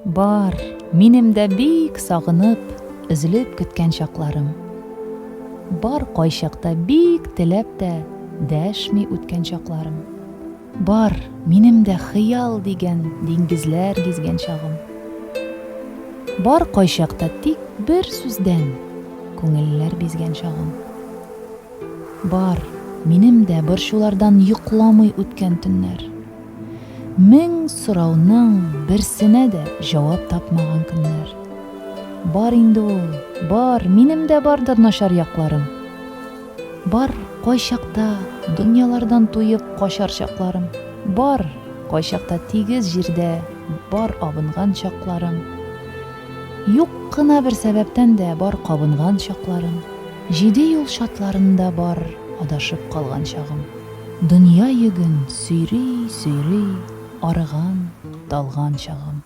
Бар, минем дә бик сагынып, өзелеп көткән чакларым. Бар кайчакта бик теләп тә дәшми үткән чакларым. Бар, минем дә хыял дигән диңгезләр гизгән чагым. Бар кайчакта тик бер сүздән күңелләр бизгән чагым. Бар, минем дә борчулардан йокламый үткән төннәр. Мең сорауның берсенә дә җавап тапмаган көннәр. Бар инде ул, бар, минем дә бардыр начар якларым. Бар, кайчакта дөньялардан туеп качар чакларым. Бар, кайчакта тигез җирдә бар абынган чакларым. Юк кына бер сәбәптән дә бар кабынган чакларым. Җиде юл чатларында бар адашып калган чагым. Дөнья йөген сөйри-сөйри арыган, талган чагым.